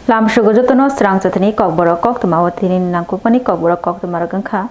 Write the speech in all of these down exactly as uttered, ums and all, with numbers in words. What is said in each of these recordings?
Lamsugo jotono srang chathani kokborok koktwma o tini nangkukmani kokborok koktwma rok wngkha.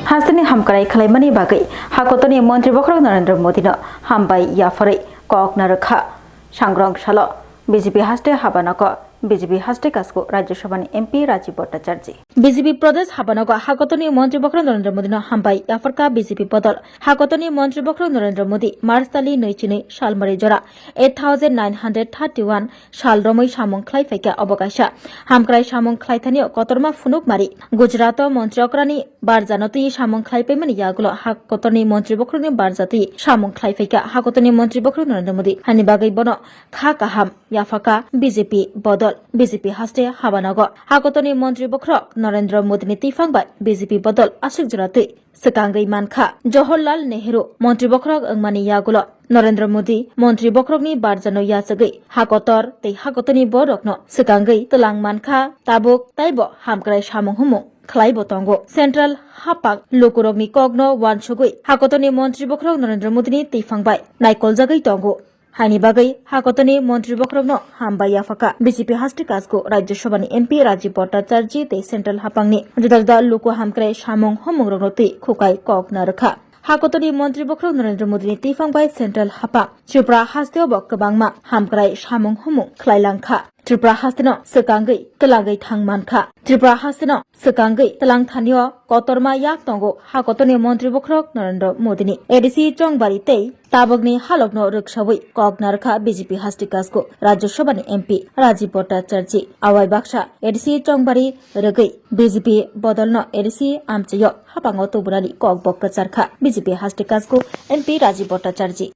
Hasteni hamkrai khwlaimani bagwi hakotorni montri bokhorok Narendra Modino hambai yapharwi kok narwkha. Sangrong salo B J P haste habanogo B J P haste kasku Rajya Sabhani M P Rajiv Bhattacharjee. B J P Pradesh habanogo hakotorni montri bokhorok Narendra Modino hambai yapharkha B J P bodol. Hakotorni montri bokhorok Narendra Modi March tali nui chinwi salmari jora eight thousand nine hundred thirty one sal romwi samung khlai phaikha obo kaisa. Hamkrai samung khlai thani kotorma phunuk mari Gujarat o montri okrani barjano twi samung khlai paimani yagulo hakotorni montri bokhorokni barja twi samung khlai phaikha. Hakotorni montri bokhorok Narendra Modi hani bagwi bono kha kaham yaphakha B J P bodol. B J P haste habanogo hakotorni montri bokhorok Narendra Modini twiphang bai B J P bodol aswk jora twi swkangwi mankha. Jawaharlal Nehru montri bokhorok wngmani yagulo Narendra Modi montri bokhorokni barjano yachagwi hakotor tei hakotorni borokno swkangwi twlang mankha, tabuk taibo hamkrai samung humung khlaibo tongo. Central haphang lukurokni kokno uansugwi hakotorni montri bokhorok Narendra Modini twiphang bai naikoljagwi tongo. Haini bagwi hakotorni montri bokhorokno hambai yaphakha B J P haste kasku Rajya Sabhani M P Rajiv Bhattacharjee tei Central haphangni juda juda luku hamkrai samung humungrokno twi khukai kok narwkha. Hakotorni montri bokhorok Narendra Modini twiphang bai Central haphang Tripura hasteo bo kwbangma hamkrai samung humung khlai langkha. Tripura hasteno swkangwi twlangwi thang mankha. Tripura hasteno swkangwi twlang thanio kotorma yak tongo hakotorni montri bokhorok Narendra Modini A D C Chongbari tei tabukni halokno rwksawi kok narwkha B J P haste kasku Rajya Sabhani M P Rajiv Bhattacharjee. Awai baksa A D C Chongbari rwgwi B J P bodolno A D C amchaio haphango tubunani kokbo kwcharkha B J P haste kasku M P Rajiv Bhattacharjee.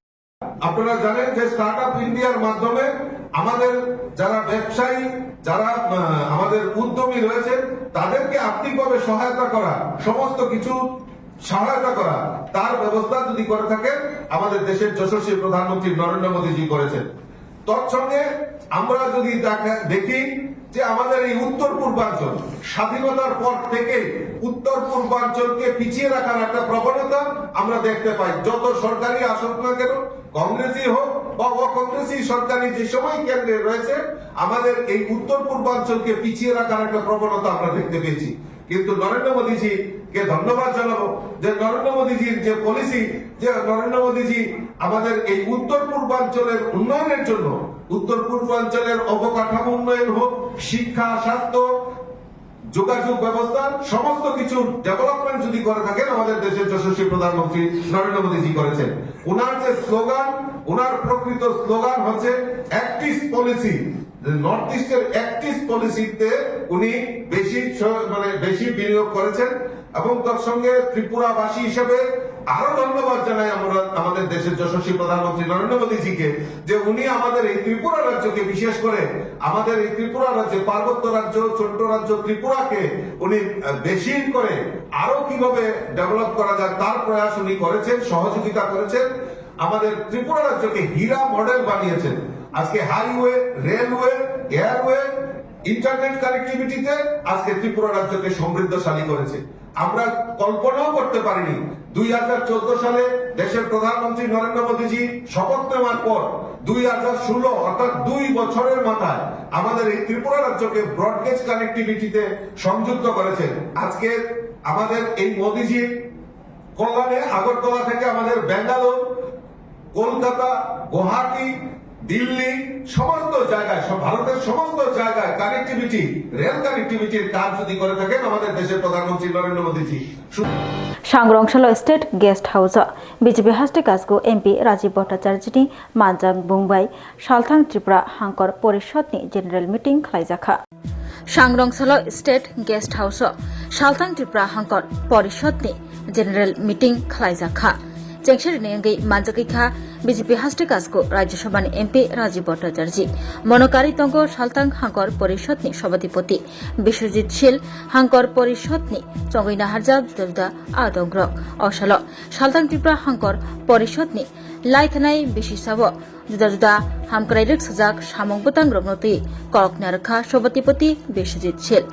আপনারা জানেন যে স্টার্টআপ ইন্ডিয়ার মাধ্যমে আমাদের যারা ব্যবসায়ী, যারা আহ, আমাদের উদ্যমী রয়েছেন, তাদেরকে আর্থিকভাবে সহায়তা করা, সমস্ত কিছু সহায়তা করা, তার ব্যবস্থা যদি করে থাকেন আমাদের দেশের যশস্বী প্রধানমন্ত্রী নরেন্দ্র মোদীজি করেছেন। তৎসঙ্গে আমরা যদি দেখা দেখি যে আমাদের এই উত্তর পূর্বাঞ্চল স্বাধীনতার পর থেকে উত্তর পূর্বাঞ্চলকে পিছিয়ে রাখার একটা প্রবণতা আমরা দেখতে পাই। যত সরকারই আসুক না কেন, কংগ্রেসই হোক বা অকংগ্রেসই সরকারই যে সময় কেন্দ্রে রয়েছে, আমাদের এই উত্তর পূর্বাঞ্চলকে পিছিয়ে রাখার একটা প্রবণতা আমরা দেখতে পেয়েছি। কিন্তু নরেন্দ্র মোদীজিকে ধন্যবাদ জানাবো যে নরেন্দ্র মোদীজির যে পলিসি, যে নরেন্দ্র মোদীজি আমাদের এই উত্তর পূর্বাঞ্চলের উন্নয়নের জন্য, উত্তর পূর্বাঞ্চলের অবকাঠামো উন্নয়ন হোক, শিক্ষা, স্বাস্থ্য, যোগাযোগ ব্যবস্থা, সমস্ত কিছু ডেভেলপমেন্ট যদি করে থাকেন, আমাদের দেশের যশস্বী প্রধানমন্ত্রী নরেন্দ্র মোদীজি করেছেন। ওনার যে স্লোগান, ওনার প্রকৃত স্লোগান হচ্ছে অ্যাক্ট ইস্ট পলিসি। নর্থ ইস্টের অ্যাক্ট ইস্ট পলিসিতে উনি বেশি স-, মানে বেশি বিনিয়োগ করেছেন এবং তার সঙ্গে ত্রিপুরাবাসী হিসেবে আরো ধন্যবাদ জানাই আমরা আমাদের দেশের যশস্বী প্রধানমন্ত্রী নরেন্দ্র মোদীজিকে যে উনি আমাদের এই ত্রিপুরা রাজ্যকে, বিশেষ করে আমাদের এই ত্রিপুরা রাজ্যে, পার্বত্য রাজ্য, ছোট্ট রাজ্য ত্রিপুরাকে উনি, আহ, বেশি করে আরো কিভাবে ডেভেলপ করা যায় তার প্রয়াস উনি করেছেন, সহযোগিতা করেছেন। আমাদের ত্রিপুরা রাজ্যকে হীরা মডেল বানিয়েছেন। আজকে হাইওয়ে, রেলওয়ে, এয়ারওয়ে, ইন্টারনেট কানেক্টিভিটিতে আজকে ত্রিপুরা রাজ্যকে সমৃদ্ধশালী করেছে। আমরা কল্পনাও করতে পারিনি দুই হাজার চোদ্দ সালে দেশের প্রধানমন্ত্রী নরেন্দ্র মোদীজি শপথ নেওয়ার পর দুই হাজার ষোলো, অর্থাৎ দুই বছরের মাথায় আমাদের এই ত্রিপুরা রাজ্যকে ব্রডগেজ কানেক্টিভিটিতে সংযুক্ত করেছেন। আজকে আমাদের এই মোদীজির কল্যাণে আগরতলা থেকে আমাদের ব্যাঙ্গালোর, কলকাতা, গুয়াহাটি, দিল্লি, সমস্ত জায়গায়, সব ভারতের সমস্ত জায়গায় কানেক্টিভিটি, রেল কানেক্টিভিটির কাজ যদি করে থাকেন আমাদের দেশের প্রধানমন্ত্রী নরেন্দ্র মোদীজি। সু- Sangrong salo State Guest House o B J P haste kasku M P Rajiv Bhattacharjee ni manjak bung bai Salthang Tripura Hangkor Porishod ni General Meeting khlaijakha. Sangrong salo State Guest House o Salthang Tripura Hangkor Porishod ni General Meeting khlaijak kha. Chengsarini wngwi manjagwi kha B J P haste kasku Rajya Sabha ni M P Rajiv Bhattacharjee. Bono karwi tongo Salthang Hangkor Porishod ni Sabhapati Biswajit Sil, Hangkor Porishod ni chongwi naharjak juda juda adongrok. O salo Salthang Tripura Hangkor Porishod ni laithanai bisisao juda juda hamkrai rwksajak samung bwtangrokno twi kok narwkha Sabhapati Biswajit Sil.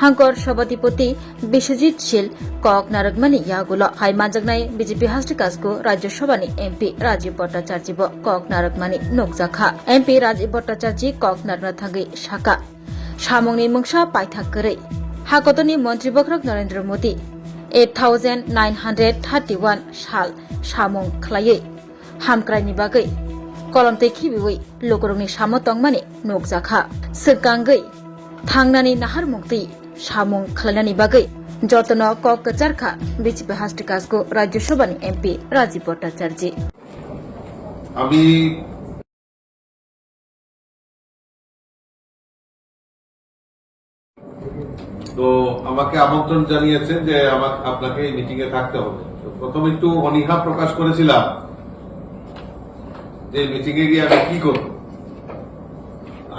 Hangkor Sabhapati Biswajit Sil kok narwkmani yagulo hai manjaknai B J P haste kasku Rajya Sabha ni M P Rajiv Bhattacharjee bo kok narwkmani nukjakha. M P Rajiv Bhattacharjee kok narwkna thangwi sakha, Samungni mungsa paithak kwrwi. Hakotorni montri bokhorok Narendra Modi eight thousand nine hundred thirty-one sal samung khwlaiwi hamkraini bagwi kolomtwi khibiwi lukurokni samo tongmani nukjakha. Swkangwi thangnani naharmung twi samung khwlainani bagwi jotono kok kwcharkha B J P Hasti Kasku Rajya Sabhani M P Rajiv Bhattacharjee. আমি তো আমাকে আমন্ত্রণ জানিয়েছেন যে আমার, আপনাকে এই মিটিং এ থাকতে হবে। তো প্রথমে একটু অনীহা প্রকাশ করেছিলাম যে মিটিং এ গিয়ে আমি কি করব।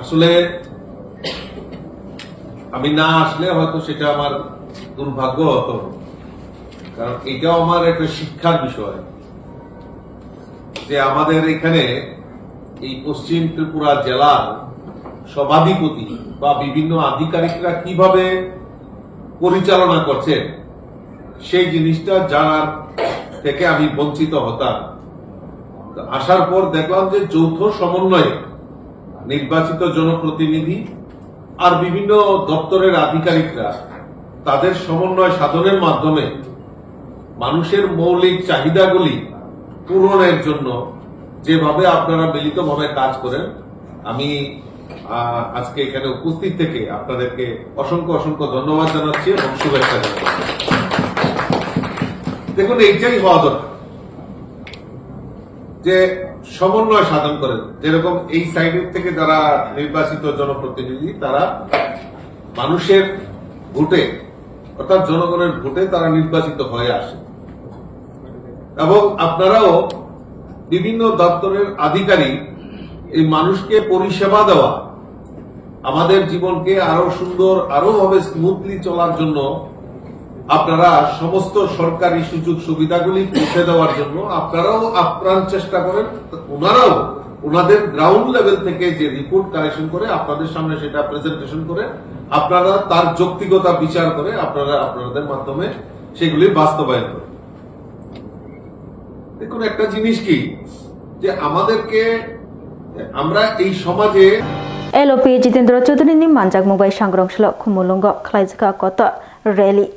আসলে আমি না আসলে হয়তো সেটা আমার দুর্ভাগ্য হতো, কারণ এটাও আমার একটা শিক্ষার বিষয় যে আমাদের এখানে এই পশ্চিম ত্রিপুরা জেলার সভাধিপতি বা বিভিন্ন আধিকারিকরা কিভাবে পরিচালনা করছেন, সেই জিনিসটা জানার থেকে আমি বঞ্চিত হতাম। তো আসার পর দেখলাম যে যৌথ সমন্বয়ে নির্বাচিত জনপ্রতিনিধি আর বিভিন্ন দপ্তরের আধিকারিকরা তাদের সমন্বয় সাধনের মাধ্যমে মানুষের মৌলিক চাহিদাগুলি পূরণের জন্য যেভাবে আপনারা মিলিতভাবে কাজ করেন, আমি, আহ, আজকে এখানে উপস্থিত থেকে আপনাদেরকে অসংখ্য অসংখ্য ধন্যবাদ জানাচ্ছি এবং শুভেচ্ছা জানাচ্ছি। দেখুন, এইটাই হওয়া দরকার যে সমন্বয় সাধন করেন, যেরকম এই সাইডের থেকে যারা নির্বাচিত জনপ্রতিনিধি, তারা মানুষের ভোটে, অর্থাৎ জনগণের ভোটে তারা নির্বাচিত হয়ে আসে। এবং আপনারাও বিভিন্ন দপ্তরের আধিকারিক এই মানুষকে পরিষেবা দেওয়া, আমাদের জীবনকে আরো সুন্দর, আরো ভাবে স্মুথলি চলার জন্য আপনারা সমস্ত সরকারি সুযোগ সুবিধাগুলি পৌঁছে দেওয়ার জন্য আপনারাও আপ্রাণ চেষ্টা করেন। ওনারাও ওনাদের গ্রাউন্ড লেভেল থেকে যে রিপোর্ট কালেকশন করে আপনাদের সামনে সেটা প্রেজেন্টেশন করে আপনারা তার যৌক্তিকতা বিচার করে আপনারা আপনাদের মাধ্যমে সেগুলি বাস্তবায়ন করেন। দেখুন, একটা জিনিস কি, যে আমাদেরকে, আমরা এই সমাজে L O P Jitendra Chaudhary ni manjakmung bai Sangrong salo Khumulwngo khlaijak kotor rally.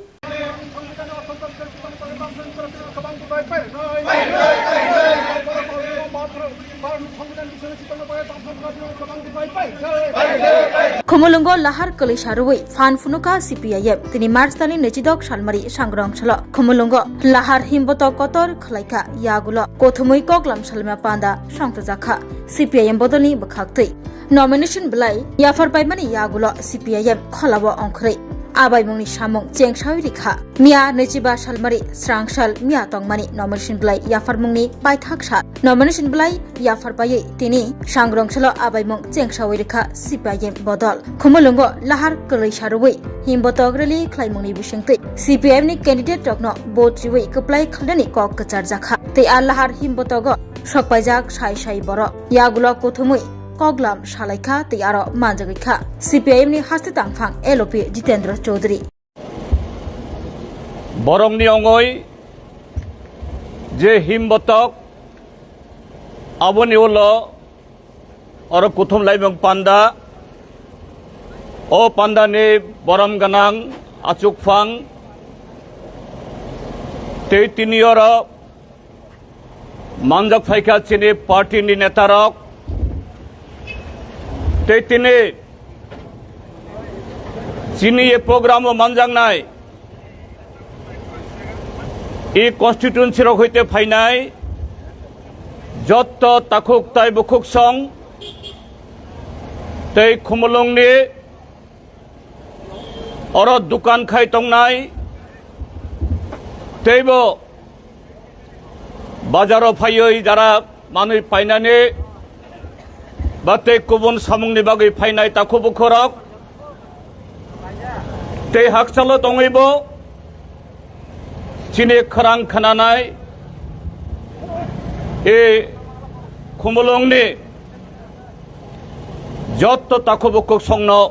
Khumulwngo lahar kwlwi sarwi phan phunukha C P I M. Tini March talni naichidok salmari Sangrong salo Khumulwngo lahar himbotok kotor khlaikha, yagulo kothomwi koklam salma panda songthojakha C P I M bodolni bwkhaktwi. Nomination belai yaphar paimani yagulo C P I M kholao ongkhorwi abaimungni samung chengsawi rikha. Miya naichiba salmari srangsal miya tongmani nomination belai yapharmungni paithak sal. Nomination belai yaphar paiwi tini Sangrong salo abaimung chengsawi rikha C P I M bodol. Khumulwngo lahar kwlwi sarwi himbotok rally khlaimungni bisingtwi C P I M ni candidate rokno vote riwi kwplai khlainani kok kwcharjakha. Tei a lahar himbotogo sokpaijak sai sai borok. Yagulo kuthumwi koklam salaikha tei aro manjagwikha. C P I M ni haste tangphang L O P Jitendra Chaudhary. Borokni ongoi je himbotok, aboni ulo oro kuthum laimung panda, o pandani borom gwnang achukphang tei tini oro manjak phaikha chini party ni netarok tei tini chini e program o manjaknai e constituency rok hoite phainai jotto takhuk tai bukhuk song tei Khumulwngni oro dukan khai tongnai teibo bazaro phaiwi jara manwi painani ba tei kubun samungni bagwi phainai takhuk bukhurok tei hakchalo tongwibo chini khorang khnanai e Khumulwngni jotto takhuk bukhuk songno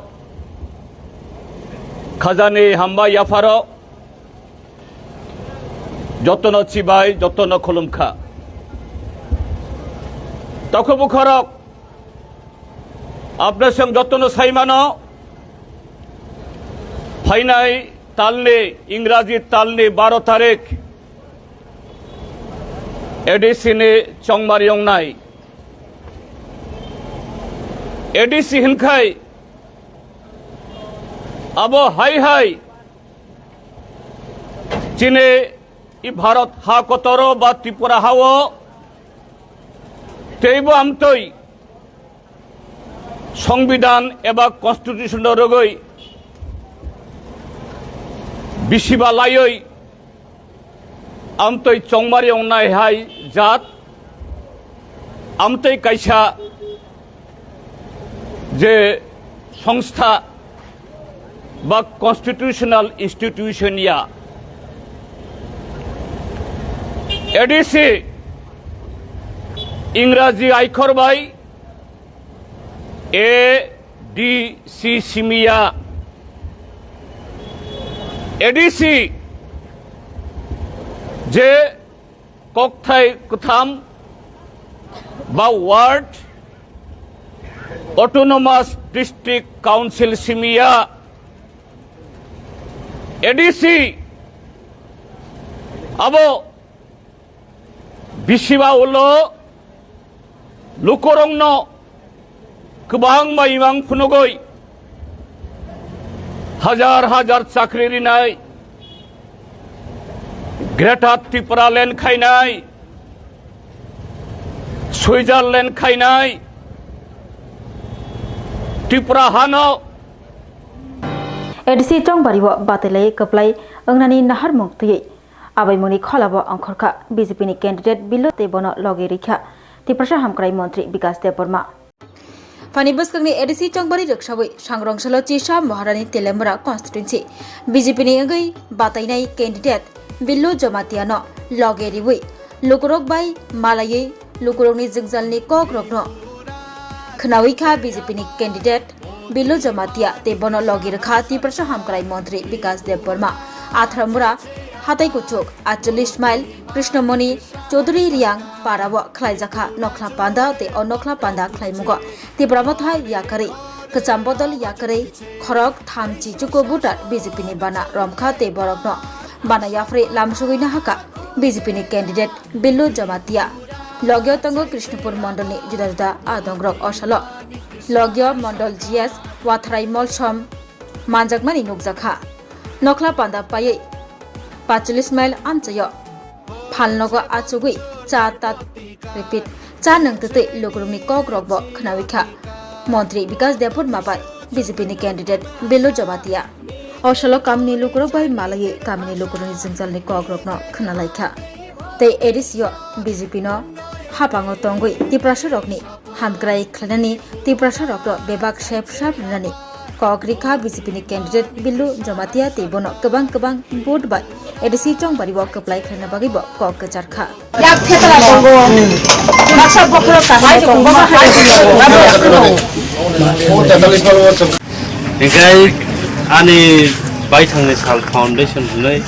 khajani hamba yapharo jotono chibai, jotono khulumkha. Takhuk bukhurok, apnasong jotono saimano, Phainai talni, Ingraji talni baro tarik A D C ni chongmari wngnai. A D C hinkhai abo hai hai chini i Bharat ha kotoro ba Tripura hao teibo amtwi Songbidan eba constitution no rwgwi bisiba laiwi amtwi chongmari wngnai hai jat amtwi kaisa je songstha ba constitutional institution ya A D C Ingraji aikhor bai A D C simiya A D C je kokthai kwtham ba ward autonomous district council simiya A D C abo bisiba ulo lukorokno kwbangma imang phunugwi hajar hajar chakri rinai, Greater Tipraland khainai, Switzerland khainai, Tripura hano. A D C chongbari o batilai kwplai wngnani naharmung twiwi abaimungni kholabo ongkhorkha B J P ni candidate Billu tei bono logi rikha Tiprasa hamkrai montri Bikas Debbarma. Phani bwskangni A D C chongbari rwksawi Sangrong salo Chisa Maharani Telemura constituency B J P ni wngwi batainai candidate Billu Jamatia no loge riwi lukurok bai malaiwi lukurokni jwngjalni kokrokno khwnawi kha B J P ni candidate Billu Jamatia tei bono logi rwkha Tiprasa hamkrai montri Bikas Debbarma. Atharamura hatai kuchuk atchollish mile Krishnamoni Chaudhuri Riang parao khlaijakha nokhla panda tei o nokhla panda khlaimungo Tipra Motha yakarwi kwcham bodol yakarwi khorok thamchi chuku voter B J P ni bana romkha tei borokno bana yapharwi lamsogwi nahakha B J P ni candidate Billu Jamatia. Logio tongo Krishnapur mondolni juda juda adongrok o salo. Logio mondol G S Watharai Molsom manjakmani nukjakha. Nokhla panda paiwi pachulis mile amchaio phalnogo achugwi cha tat, repeat, cha nwng twtwi lukurokni kokrokbo khwnawi kha. Montri Bikas Debbarma bai B J P ni candidate Billu Jamatia. O salo kamini lukurok bai malaiwi kamini lukurokni jwngjalni kokrokno khwnalaikha. Tei A D C o B J P no hapango tongwi Tiprasarokni hamkrai khlainani, Tiprasarokno bebak sep sap rwnani kok rikha B J P ni candidate Billu Jamatia tei bono kwbang kwbang vote bai A D C chongbari o kwplai khlaina bagwi bo kok kwchar kha. Yak phetra tongo. Baksa bokhorok kahai tongo. Hinkhe ani baithangni sal foundation hwnwi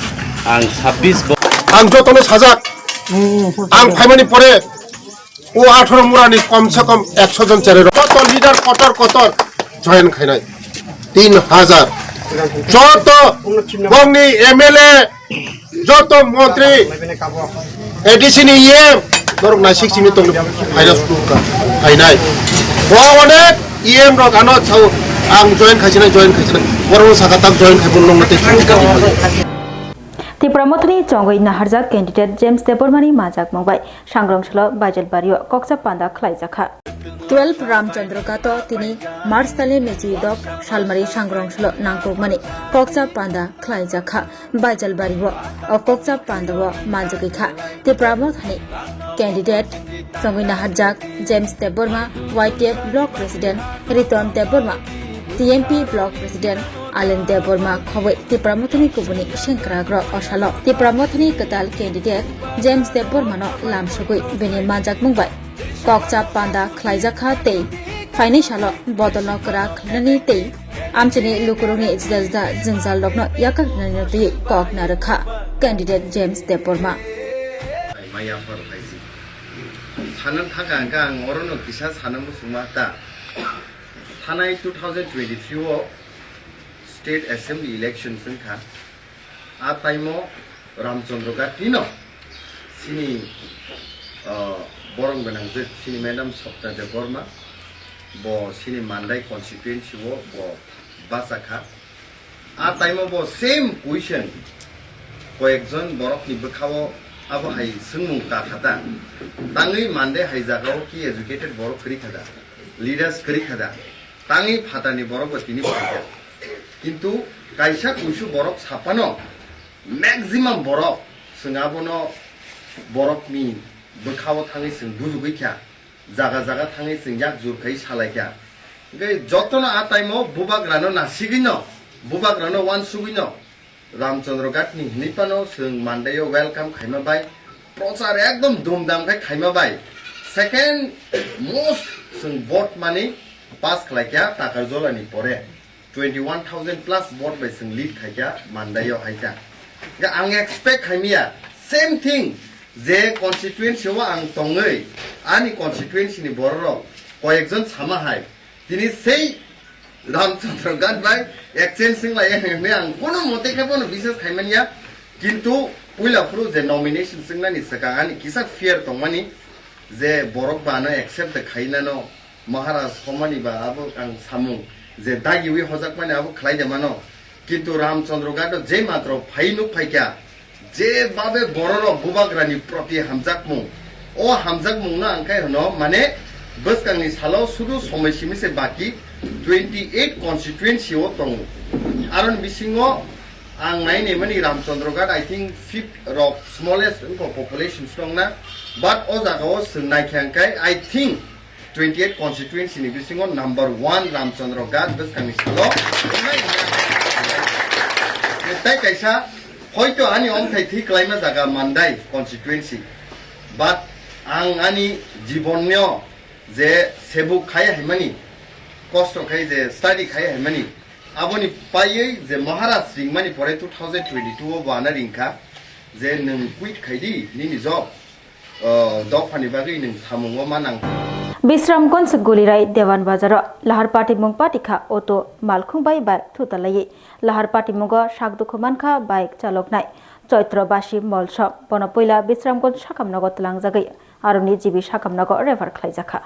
ang sabbish bo- Ang jotono sajak, ang phaimani pore o atharo murani komse kom ekso jon cherai rok. Joto leader kotor kotor join khainai tin hajar. Joto bongni M L A, joto montri, A D C ni E M, norok naisik simi tongni phaina sukha phainai. Bo onek E M rok ano chao ang join khaisinai, join khaisinai. Borok saka tak join khai bono nongna tei. Tipra Mothani chongwi naharjak candidate James Debbarmani manjakmung bai Sangrong salo Baijalbario kokcha panda khlaijakha. Twelve Ramchandra Gato tini March talni nwichidok salmari Sangrong salo nangkukmani kokcha panda khlaijakha. Baijalbario o kokcha pandao manjagwi kha. Tipra Mothani candidate chongwi naharjak James Debbarma, Y T F Block President Riton Debbarma, T M P Block President Alen Debbarma khobwi Tipra Mothani kubuni sengkrakrok o salo Tipra Mothani kwtal candidate James Debbarmano lamsogwi bini manjakmung bai kokcha panda khlaijakha tei phainai salo bodolno kwrak khlainani tei amchaini lukurokni juda juda jwngjalrokno yakak rwnani twiwi kok narwkha candidate James Debbarma. Maya phar khaisi. Sanam thangka hwnkha ang orono kisa sanam muchungma ta. Thanai two thousand twenty-three o State Assembly election wngkha. A taimo Ramchandra Ghat nino sini, ah, borok gwnangjak sini Madam Sapta Debbarma, bo sini Mandai constituency o bo bachakha. A taimo bo same question koyekjon borokni bwkhao abo hai swngmung ta kha da. Tangwi Mandai hai jagao ki educated borok kwrwi kha da, leaders kwrwi kha da. Tangwi phatarni borok bo tini phaikha. Kintu kaisa kuisu borok saphano maximum borok chwng abono borokni bwkhao thangwi chwng bujugwi kha, jaga jaga thangwi chwng yak jur khai salai kha. Hwnkhe jotono a taimo bubagrano nasigwino, bubagrano uansugwino, Ramchandra Ghatni hinwi phano chwng Mandaio welcome khaima bai, prochar ekdom dhumdham khai khaima bai, second most chwng vote mani pass khlai kha Takarjolani pore, twenty one thousand plus vote bai chwng lead khai kha Mandaio hai kha. Hwnkhe ang expect khaimya same thing je constituency o ang tongwi ani constituency ni bororok koyekjon sama hai tini sei Ramchandra Ghat bai exchange wng lai ya hwnwi ang kono mote khe bono biswas khai manya. Kintu puila phuru je nomination wngnani swkang ani kisa fear tongmani je borok ba ano accept de khai nano Maharaj homani ba abo ang samung je dagiwi hojak mani abo khlai de mano. Kintu Ramchandra Ghat o je matro phai nuk phai kha, je babe bororok bubagrani proti hamjakmung, o hamjakmungno ang khai hwno, mane, bwskangni salo sudu somoi simi se baki twenty eight constituency o tongo. Aroni bisingo ang nai naimani Ramchandra Ghat, I think, fifth rok smallest wngkha population strong na, but o jaga o chwng nai kha hwnkhe, I think, twenty eight constituency ni bisingo number one Ramchandra Ghat bwskangni salo wngnai hwnwi ang. Tei kaisa, hoito ani omthai thwi kwlaima jaga Mandai constituency, but ang ani jibonno je sebuk khai haimani, kosto khai je study khai haimani, aboni paiwi je Maharaj ringmani pore two thousand twenty two o bo ano ringkha je nwng quit khai di nini job. O dophani bagwi nwng samungo ma nang. Bisramganj Gulirai Dewan Bazaro Lahar Patimung Patikha auto malkhung bai bike thutalaiwi Lahar Patimungo sak dukhu mankha bike chaloknai Choitro Basi Molsom. Bono puila Bisramganj sakamnogo twlangjagwi aroni G B sakamnogo refer khlaijakha.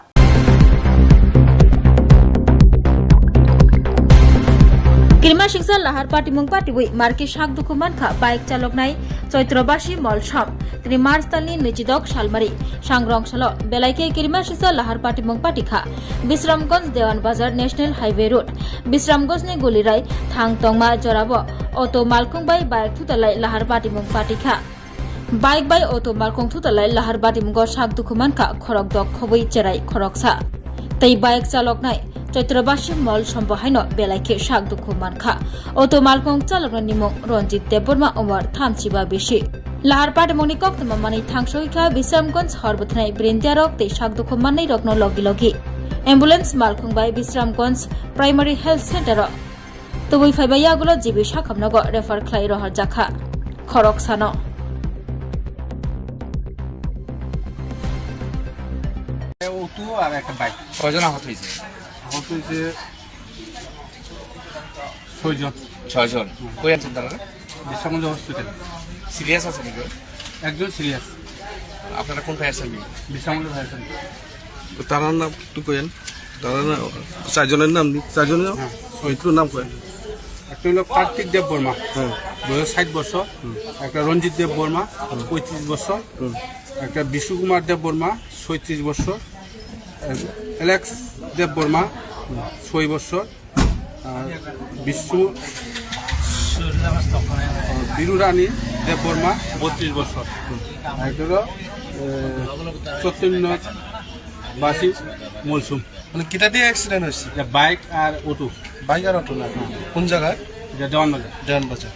Kirimasingsa Lahar Patimung patiwi marki sak dukhu mankha bike chaloknai Choitrobasi Molsom, tini March talni nwichidok salmari, sangrong salo belai khe Kirimasingsa Lahar Patimung patikha Bisramganj Dewan Bazar National Highway Road, Bisramganjni Gulirai thang tongma jorabo auto malkhung bai bike thutalai Lahar Patimung patikha. Bike bai auto malkhung thutalai Lahar Patimungo sak dukhu mankha khorok dok khobwi cherai khoroksa. Tei bike chaloknai Choitrobasi Molsom bo haino belai khe sak dukhu mankha. Auto malkhung chaloknai nimung Ranjit Debbarma, umor thamchiba bisi. Lahar Patimungni koktwma manwi thangsoi kha Bisramganj hor bwthanai brindiarok tei sak dukhu mannai rokno logi logi ambulance malkhung bai Bisramganj Primary Health Center o tubui phaiba yagulo G B sakamnogo refer khlai rohorjakha khoroksano. Auto আর একটা বাইক। কয়জন আহত হয়েছে? আহত হয়েছে ছয়জন। ছয়জন। কই আছেন তারা? বিশ্বনাথ হসপিটাল। সিরিয়াস আছে নাকি? একজন সিরিয়াস। আপনারা কোন fire service? Biswanath fire service. তো তারার নাম একটু কইেন। তারা না, চারজনের নাম নি-, চারজনের নাম? হ্যাঁ। একটু নাম কইেন। একটা হলো কার্তিক দেব বর্মা, হ্যাঁ। বয়স ষাট বছর। হুম। একটা রঞ্জিত দেব বর্মা, হুম। পঁয়ত্রিশ বছর। হুম। একটা বিশু কুমার দেব বর্মা, ছয়ত্রিশ বছর। অ্যালেক্স দেব বর্মা, হুম। ছয় বছর। আর বিষ্ণু, বিরু রানী দেব বর্মা, বত্রিশ বছর। আর একটা হলো, এ, চৈতন্য বাসী মলসুম। মানে, কিতা দিয়ে অ্যাক্সিডেন্ট হয়েছে? এটা বাইক আর অটো। বাইক আর অটো না? কোন জায়গায়? এটা দেওয়ান বাজার। দেওয়ান বাজার।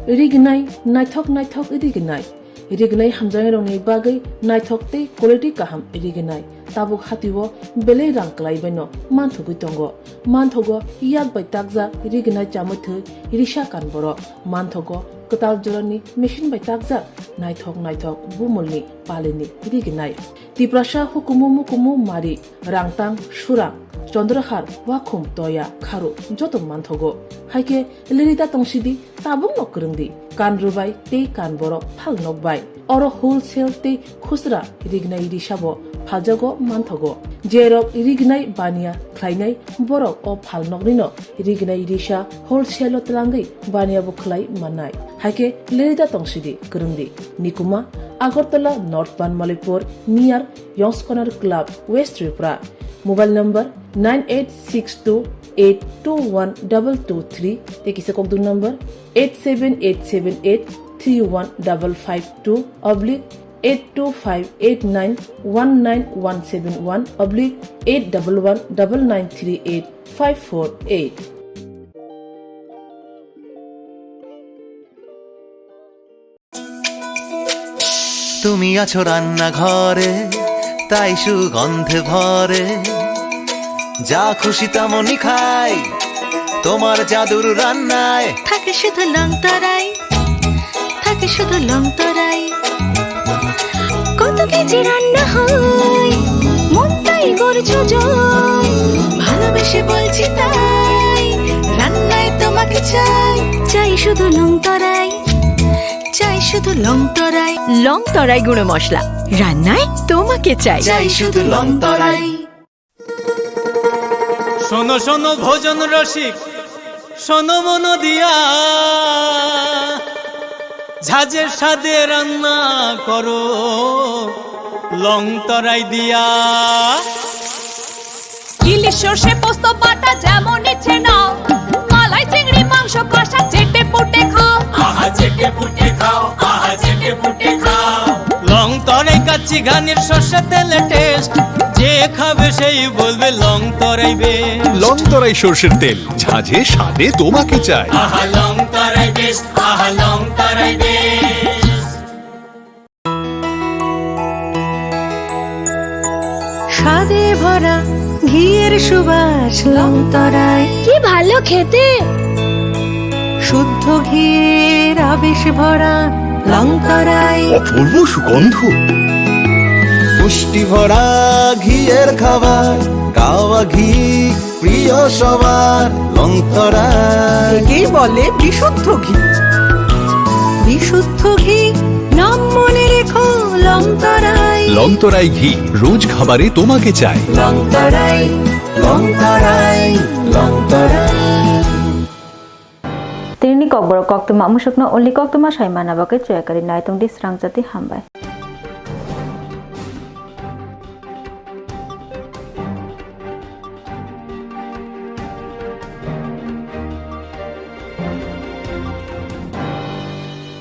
Rignai, naithok naithok rignai. Rignai hamjaknairokni bagwi naithok tei quality kaham rignai. Tabuk hatio belai rang kwlaibaino manthogwi tongo. Manthogo yak bai takjak rignai chamwi thwi risa kan borok. Manthogo kwtal jorani machine bai takjak naithok naithok bumulni palini rignai. Tiprasa hukumu mukumu mari, rangtang, surang, chondrahar, wakhum, toya, kharu joto manthogo. Haikhe lerida tongsidi, tabukno kwrwngdi, kan rwbai tei kan borok phal nokbai. Oro wholesale tei khusra rignai risabo phaljago manthogo. Jerok rignai baniya khlainai borok o phalnoknino rignai risa wholesale-o twlangwi baniya bo khlai mannai. Haikhe lerida tongsidi kwrwngdi. Nikuma, Agartala North Banmalipur, near Yong's Corner Club, West Tripura. Mobile number nine eight six two eight two one double two three, tei kisa kokdung number eight seven eight seven eight three one double five two oblique eight two five eight nine one nine one seven one oblique eight double one double nine three eight five four eight. তুমি আছো রান্নাঘরে, তাই সুগন্ধে ভরে। যা খুশি তেমনই খাই, তোমার জাদুর রান্নায়। থাকে শুধু লংতরাই, থাকে শুধু লংতরাই। কত কেজি রান্না হয়, মনটাই করছো জয়। ভালোবেসে বলছি তাই, রান্নায় তোমাকে চাই। চাই শুধু লংতরাই, চাই শুধু লংতরাই। লংতরাই গুঁড়ো মশলা, রান্নায় তোমাকে চাই। চাই শুধু লংতরাই। শোনো শোনো ভোজন রসিক, শোনো মন দিয়া, ঝাঁঝের স্বাদে রান্না করো লং তরাই দিয়া। ইলিশ সর্ষে পোস্ত বাটা যেমন ইচ্ছে নাও, মালাই চিংড়ি মাংস কষা চেটে পুটে খাও। আহা চেটে পুটে খাও, আহা চেটে পুটে খাও। লং তরাই কাচ্চি ঘানির সর্ষে তেলে টেস্ট, যে খাবে সেই বলবে লং তরাই বেস্ট। লং তরাই সর্ষের তেল, ঝাঁঝে স্বাদে তোমাকে চাই। আহা লং তরাই বেস্ট, আহা লং তরাই বেস্ট। স্বাদে ভরা ঘিয়ের সুবাস লং তরাই। কি ভালো খেতে। শুদ্ধ ঘিয়ের আবেশ ভরা লং তরাই। অপূর্ব সুগন্ধ। পুষ্টি ভরা ঘিয়ের খাবার, গাওয়া ঘি প্রিয় সবার লং তরাই। একেই বলে বিশুদ্ধ ঘি। বিশুদ্ধ ঘি, নাম মনে রেখো লং তরাই। লং তরাই ঘি, রোজ খাবারে তোমাকে চাই। লং তরাই, লং তরাই, লং তরাই। Tini ni kokborok koktwma musukno only koktwma sai manna bagwi chuya kwrwi nai tongdi, srangjadi, hambai.